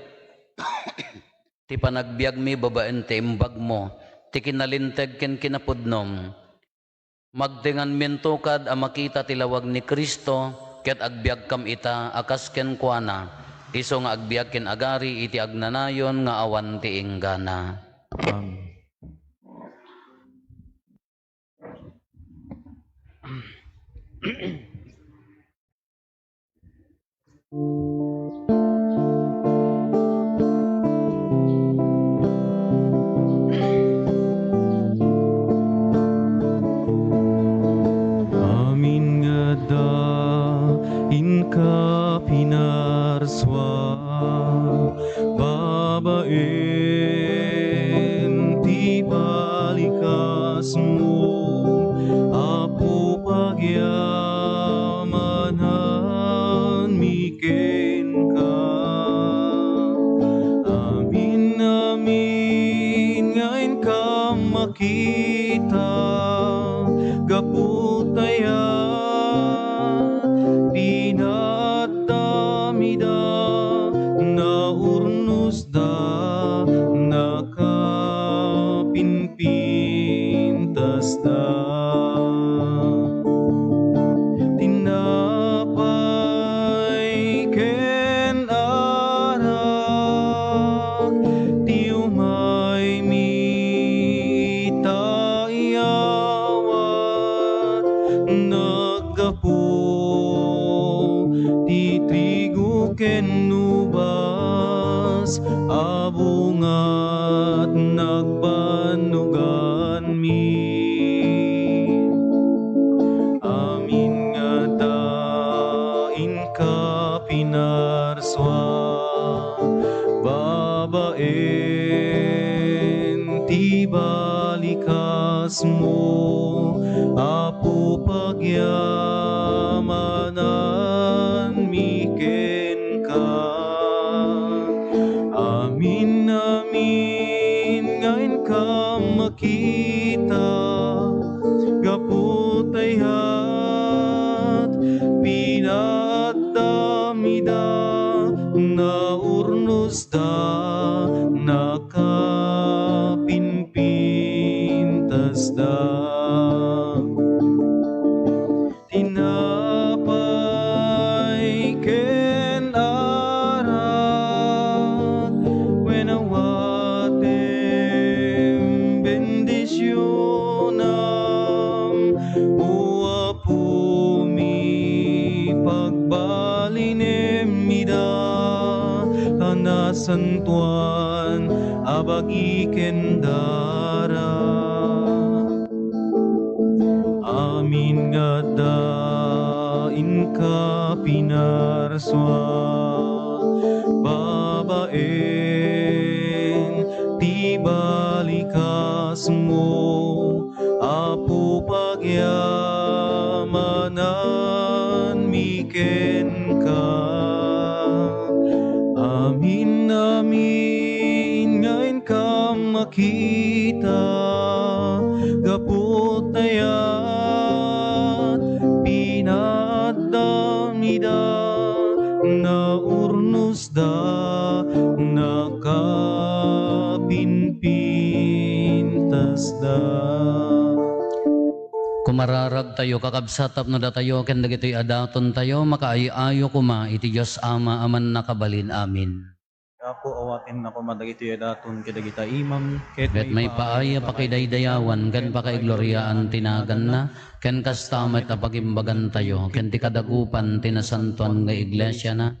ti panagbiagmi babaen ti imbagmo, ti kinalinteg ken kinapudnom. Magtenganminto kad a makita ti lawag ni Cristo, ket agbiagkam ita a kas kenkuana, isu nga agbiag ken agari iti agnanayon nga awan ti inggana. Amen. Amin nga adda inka pinarsua, babaen ti balikasmo, Apo, pagyamananmi kenka. Amin, amin nga inka makita, gapu ta aya pinaattamida, naurnosda, nakapinpintasda. Tinapay ken arak, ti umaymi ita iyawat, naggapu ti trigo ken ubas a bunga ti nagbannoganmi. Amin nga adda inka pinarsua, babaen ti balikasmo, Apo, pagyamananmi kenka. Amin, amin nga inka makita, gapu ta aya pinaattamida, naurnosda, nakapinpintasda. Tinapay ken arak, wen awatem bendisionam, O Apomi, pagbalinem ida, ta nasantoan a bagi ken dara. Amin nga adda inka pinarsua babaen ti balikasmo, Apo, pagyamananmi kenka. Amin, amin nga inkam makita, gapu ta aya pinaadda ida naurnos da, nakapinpintasda. Kumararagtayo, kakabsat, tapno datayo ken dagitoy a datontayo makaay-ayo koma iti Dios Ama a Mannakabalin. Amin. Apo, awatenna koma dagitoy a daton ket dagita imam, ket maipaay a pakidaydayawan ken pakaigloriaan ti naganna, ken kasta met a pagimbagantayo ken ti kadagupan ti nasantoan nga iglesiana.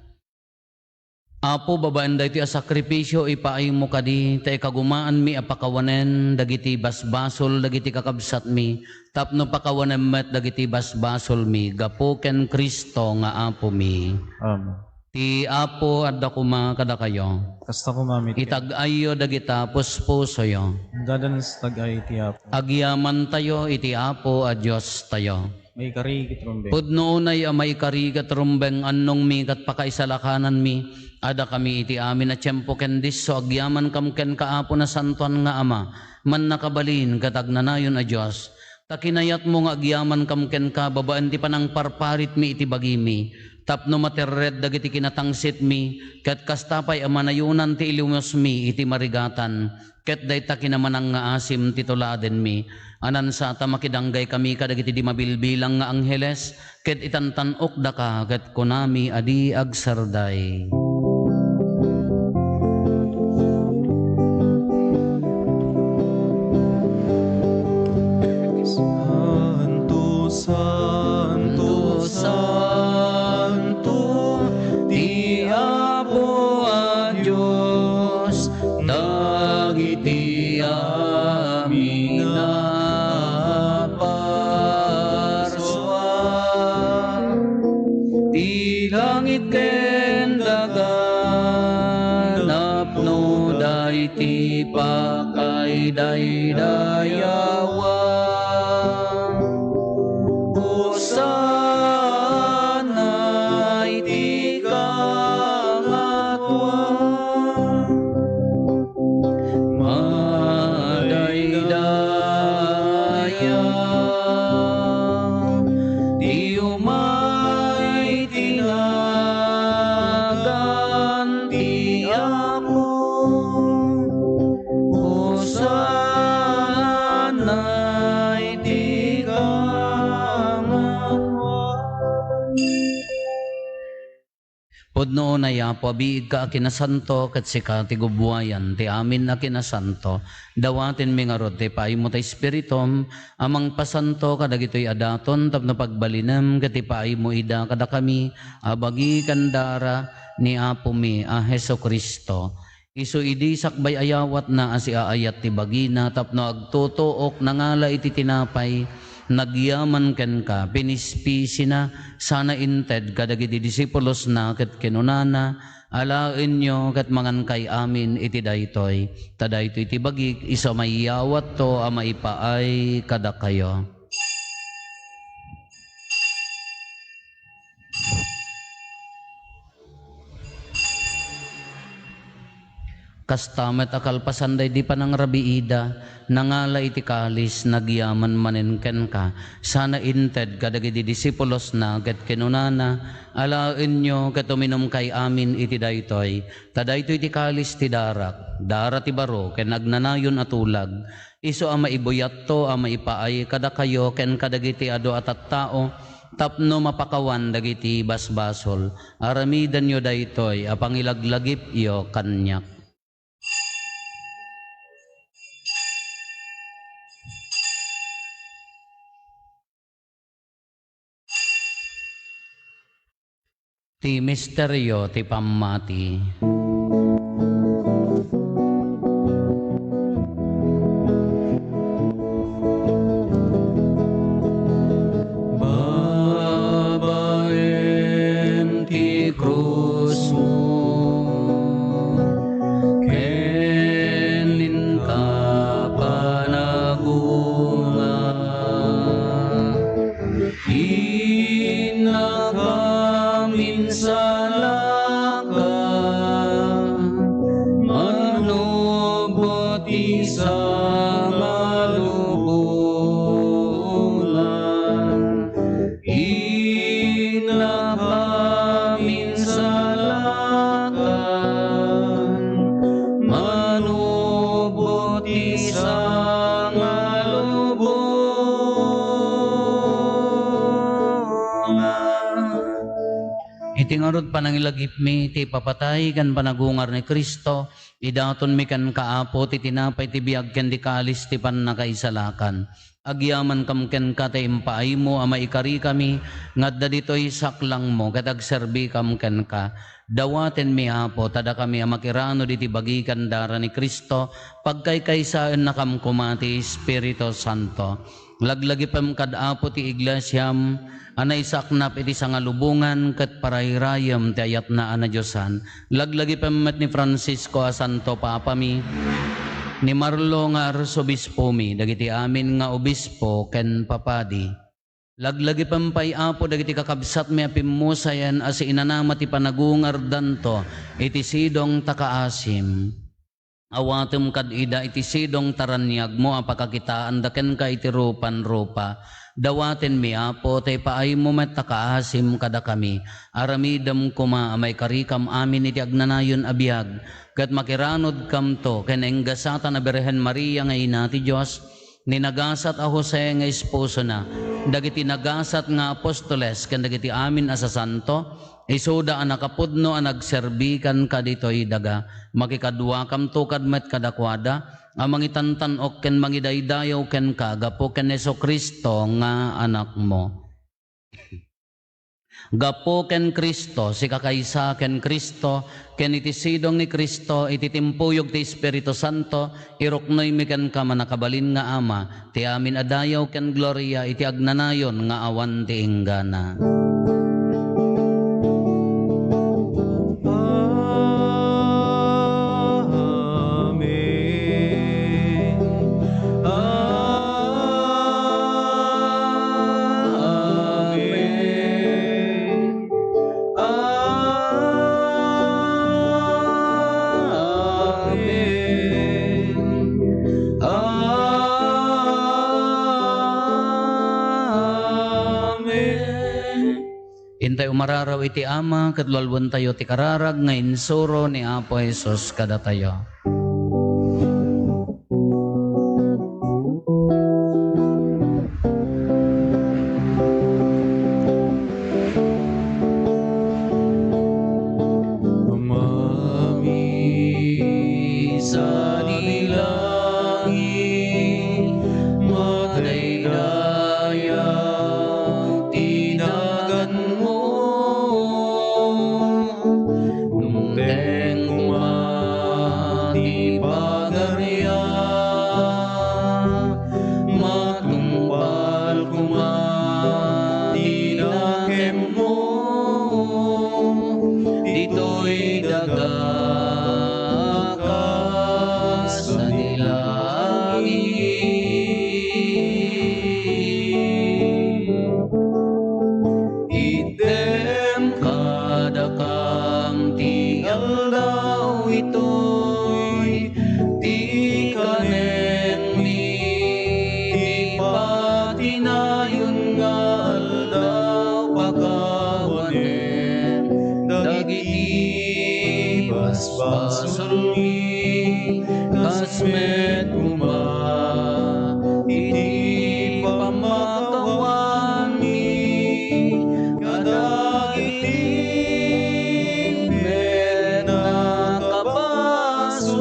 Apo, babaen daytoy a sakrifisio, ipaaymo kadi ta ikagumaanmi a pakawanen dagiti basbasol dagiti kakabsatmi, tapno pakawanem met dagiti basbasolmi gapu ken Cristo nga Apomi. Amen. Ti Apo adda koma kadakayo. Kasta koma met. Itag-ayyo dagita puspusoyo. Adda dagiti tag-ay ti Apo. Agyamantayo iti Apo a Diostayo. Maikari ket rumbeng. Pudno unay a maikari ket rumbeng, annongmi ket pakaisalakananmi a dakami iti amin a tiempo ken disso agyamankam kenka, Apo, Nasantoan nga Ama, Mannakabalin ket Agnanayon a Dios. Ta kinayatmo nga agyamankam kenka babaen ti panangparparitmi iti bagimi, tapno materred dagiti kinatangsitmi, ket kasta pay a manayonan ti ilimosmi iti marigatan. Ket dayta kinamanangngaasem ti tuladenmi, a nansata makidanggay kami kadagiti di mabilbilang nga angheles, ket itantan-okdaka, ket kunami a di agsarday. Santo, santo, santo, ti Apo a Dios, dagiti amin a parsua. Ti langit ken daga, napnoda iti pakaidaydayawan. Hosanna iti kangatoan. Madaydaya ti umay ti nagan ti Apo. Hosanna iti kangatoan. Pudno unay, Apo, a biigka a kinasanto, ket sika ti gubbuayan ti amin a kinasanto. Dawatenmi ngarud ti ipaaymo ti Espiritum a mangpasanto kadagitoy a daton tapno pagbalinem ket ipaaymo ida kadakami a bagi ken dara ni Apomi a Jesu-Cristo. Isu idi sakbay a yawatna a siaayat ti bagina tapno agtutuok, nangala iti tinapay, nagyaman kenka, pinispisina, sana inted kadagiti disipulosna ket kinunana, "Alaenyo ket mangankay amin iti daytoy, ta daytoy ti bagik, isu a mayawatto a maipaay kadakayo." Kasta met a kalpasan daydi panangrabiida, nangala iti kalis, nagyaman manen kenka, sana inted kadagiti disipulosna, ket kinunana, "Alaenyo ket uminumkay amin iti daytoy, ta daytoy ti kalis ti darak, dara ti baro ken agnanayon a tulag, isu a maibuyatto a maipaay kadakayo ken kadagiti adu a tattao, tapno mapakawan dagiti basbasol. Aramidenyo daytoy a pangilaglagipyo kaniak." Ti misterio ti pammati. Ti ngarud panangilagipmi, ti ipapatay ken panagungar ni Cristo, idatonmi kenka, Apo, ti tinapay ti biag ken ti kalis ti pannakaisalakan. Agyamankam kenka ta impaaymo a maikarikami nga adda ditoy saklangmo ket agserbikam kenka. Dawatenmi, Apo, ta dakami a makiranud iti bagi ken dara ni Cristo, pagkaykaysaennakam koma ti Espiritu Santo. Laglagipem kad Apo ti iglesiam a naisaknap iti sangalubongan ket parayrayem ti ayatna a nadiosan. Laglagipem met ni Francisco a Santo Papami, ni Marlo nga Arsobispomi, dagiti amin nga obispo ken papadi. Laglagipem pay, Apo, dagiti kakabsatmi a pimmusayen a siinanama ti panagungardanto iti sidong ta kaasim. Awatem kad ida iti sidong ta raniagmo a pakakitaanda kenka iti rupan-rupa. Dawatenmi, Apo, ta ipaaymo met ta kaasim kadakami. Aramidem koma a maikarikam amin iti agnanayon a biag, ket makiranudkamto ken enggasatan a Birhen Maria nga Ina ti Dios, ni nagasat a Jose nga esposona, dagiti nagasat nga apostoles ken dagiti amin a sasanto, isuda a nakapudno a nagserbikanka ditoy daga. Makikaduakamto kad met kadakuada a mangitantan-ok ken mangidaydayaw kenka gapu ken Jesu-Cristo nga Anakmo. Gapu ken Cristo, sikakaysa ken Cristo, ken iti sidong ni Cristo, iti timpuyog ti Espiritu Santo, iruknoymi kenka, mannakabalin nga Ama, ti amin a dayaw ken gloria iti agnanayon nga awan ti inggana. Amen. Amen. Amen. Amen. Intay umararaw iti Ama, ket lualuentayo ti kararag nga insuro ni Apo Jesus kadatayo. Mami, sadi langit, madaydaya ti daganmo. Dumteng koma ti pagarian, matungpal koma ti dakemmo. Ditoy daga kas di langit. Itdem kadakam ti aldaw itoy, ti kanenmi, ti patinayon nga aldaw pakawanem dagiti basbasolmi, kas met koma iti pamakawanmi kadagiti met nakabasol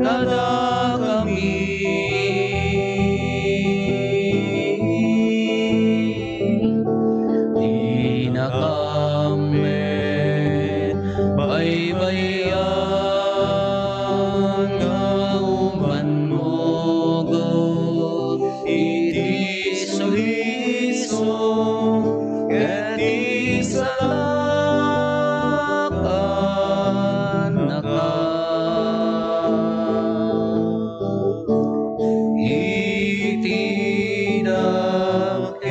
kadakami. Dinakam met baybay-an nga umannugot iti suliso ket isalakannaka iti dakes.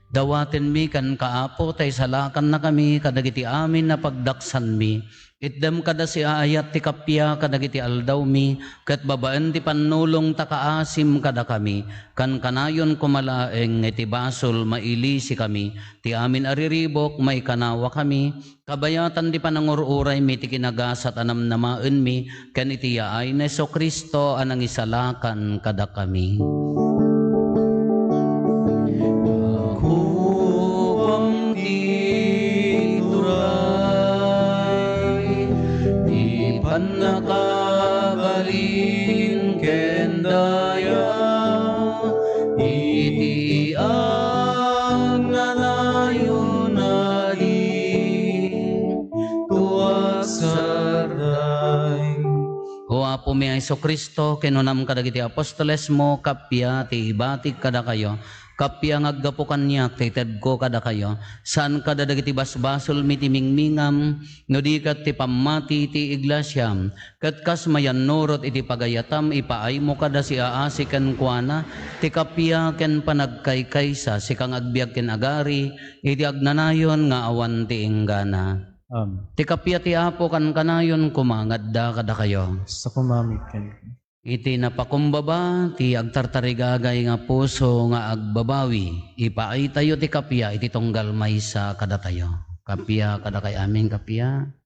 Dawatenmi kenka, Apo, ta isalakannakami kadagiti amin a pagdaksanmi. Itdem kad a siaayat ti kappia kadagiti aldawmi, ket babaen ti pannulong ta kaasim kadakami. Kankanayon koma laeng nga iti basol mailisikami. Ti amin a riribuk, maikanawakami. Kabayatan ti panangur-uraymi ti kinagasat a namnamaenmi ken iti yaay ni Jesu-Cristo a nangisalakan kadakami. Apo, Ni Jesu-Cristo, kinunam kadagiti apostolesmo, kappia ti ibatik kadakayo, kappia nga aggapu kaniak ti itedko kadakayo, saan kada dagiti basbasolmi ti mingmingam, no di ket ti pammati ti iglesiam, ket kas mayannurot iti pagayatam, ipaaymo kada siaasi kenkuana ti kappia ken panagkaykaysa, sika nga agbiag ken agari iti agnanayon nga awan ti inggana. Amen. Ti kappia ti Apo kankanayon koma nga adda kadakayo. Sa kumamit ken. Iti napakumbaba ti agtartarigagay nga puso nga agbabawi, ipaaytayo ti kappia iti tunggal maysa kadatayo. Kappia kadakay amin, kappia.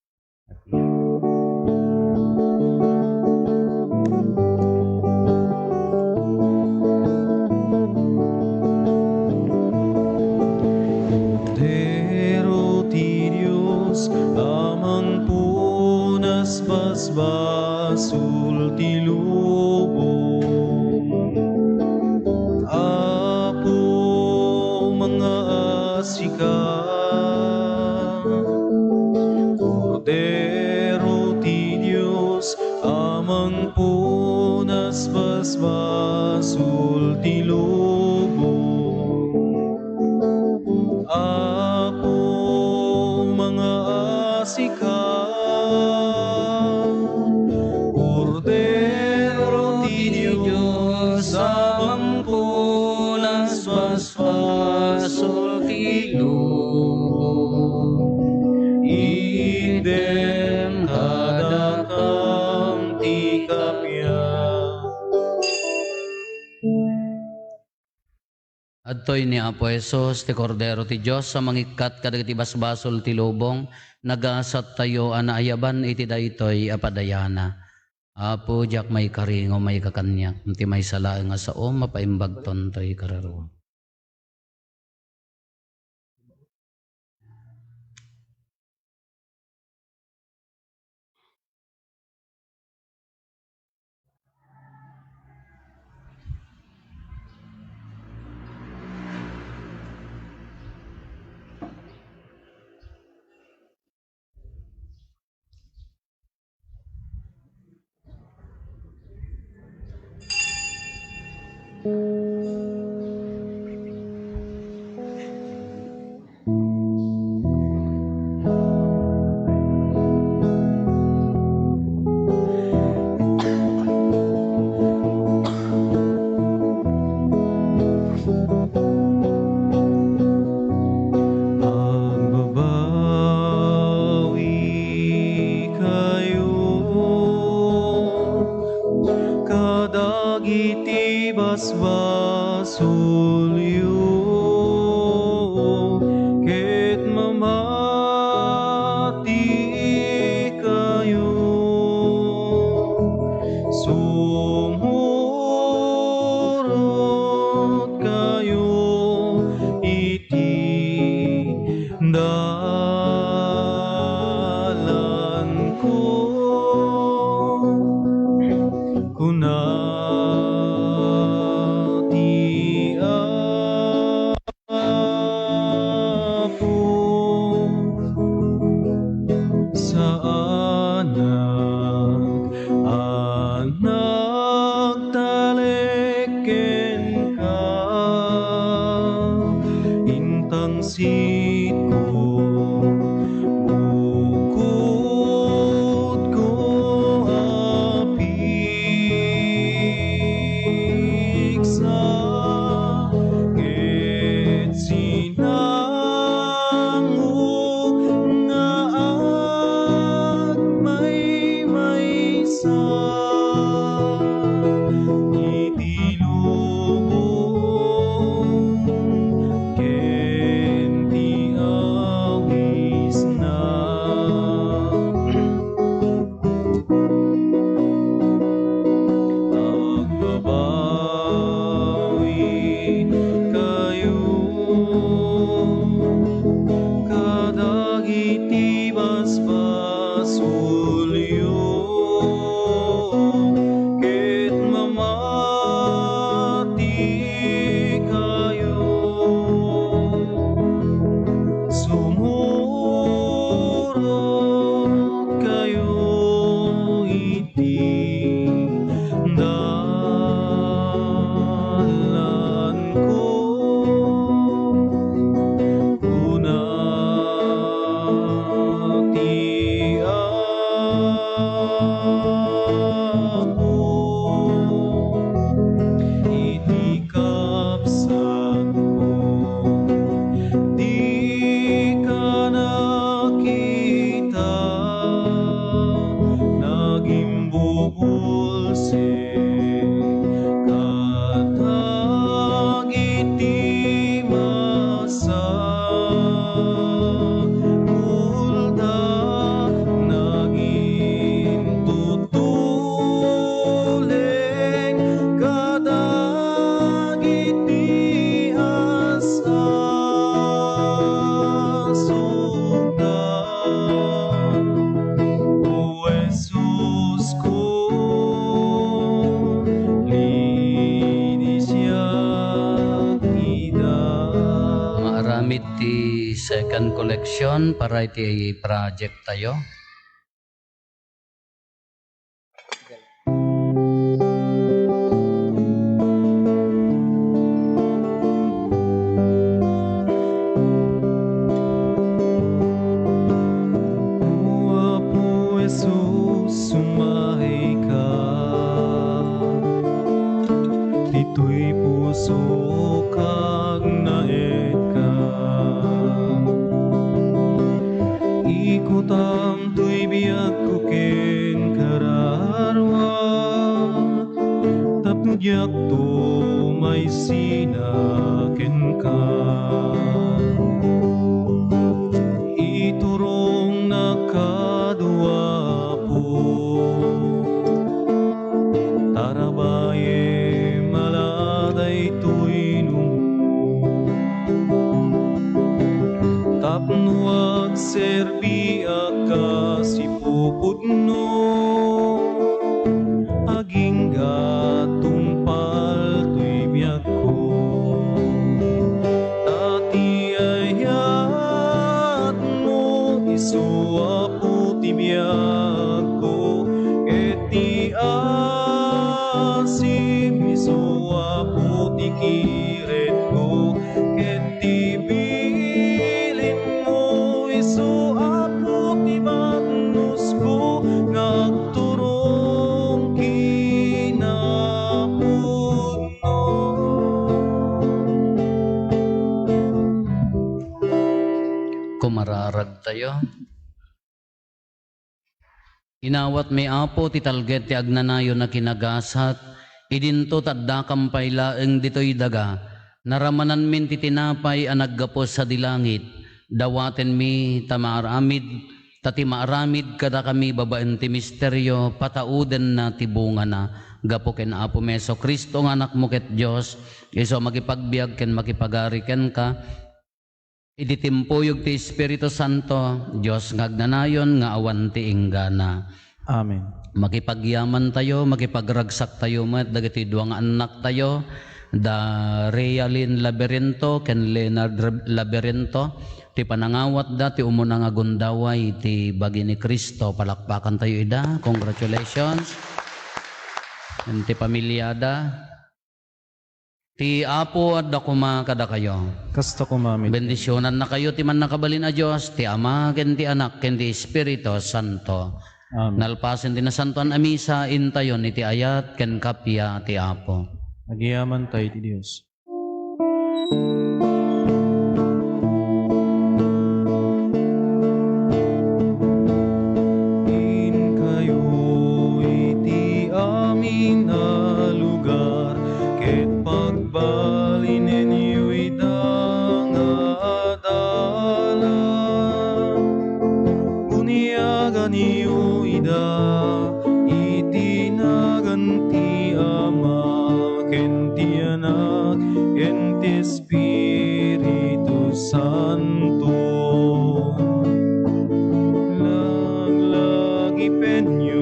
Kordero ti Dios a mangpunas basbasul ti lubong. Apo, mangaasika. Kordero ti Dios a mangpunas basbasul ti lubong. Apo, mangaasika. Kordero ti Dios a mangpunas basbasul ti lubong. Itdem kadakam ti kappia. Adtoy ni Apo Jesus, ti Kordero ti Dios a mangikkat kadagiti basbasol ti lubong, nagasattayo a naayaban iti daytoy a padayana. Apo, diak maikari nga umayka kaniak, ti maysa laeng a sao, mapaimbagton toy kararuam. Agbabawi kayo kadagiti basbasolyo, ket mamati kayo. Sumurot kayo iti dalanko, kuna ti Second collection para iti project tayo. O Apo Jesus, sumahika. Ditoy pusok agnaedka. Ikutam toy biagko ken kararua, tapno diakto maisina kenka. Iturongnak kano, Apo, tarabayem a la daytoy numo, tapno agserbiak a sipuputno, agingga tungpal toy biagko. Ta ti ayatmo isu, Apo, ti biagko, ket ti asim isu, Apo, ti kiredko, ket ti bilinmo isu, Apo, ti bannosko nga agturong kinapudno. Kumararag tayo. Inawatmi, Apo, ti talged ti agnanayon a kinagasat, idinto ta addakam pay laeng ditoy daga. Naramananmin ti tinapay a naggapu sadi langit. Dawatenmi ta maaramid, ta ti maaramid kadakami babaen ti misterio, pataudenna ti bungana. Gapu ken Apomi Jesu-Cristo nga Anakmo ket Dios, isu a makipagbiag ken makipagari kenka, idi timpuyog ti Espiritu Santo, Dios nga agnanayon nga awan ti inggana. Amen. Makipagyamantayo, makipagragsaktayo met dagiti dua nga annaktayo, da Realin Laberinto ken Leonard Re-, Laberinto, ti panangawatda ti umuna nga gundaway ti bagi ni Cristo. Palakpakantayo ida. Congratulations. Ken ti pamiliada. Ti Apo adda koma kadakayo. Kasta koma met. Bendisionannakayo ti Mannakabalin a Dios, ti Ama, ken ti Anak, ken ti Espiritu Santo. Amen. Nalpasen ti Nasantoan a Misa, intayon iti ayat ken kappia ti Apo. Agyamankami iti Dios. Inkayo iti amin a lugar, ket pagbalinenyo ida nga adalan. Buniaganyo ida iti nagan ti Ama, ken ti Anak, ken ti Espiritu Santo. Laglagipenyo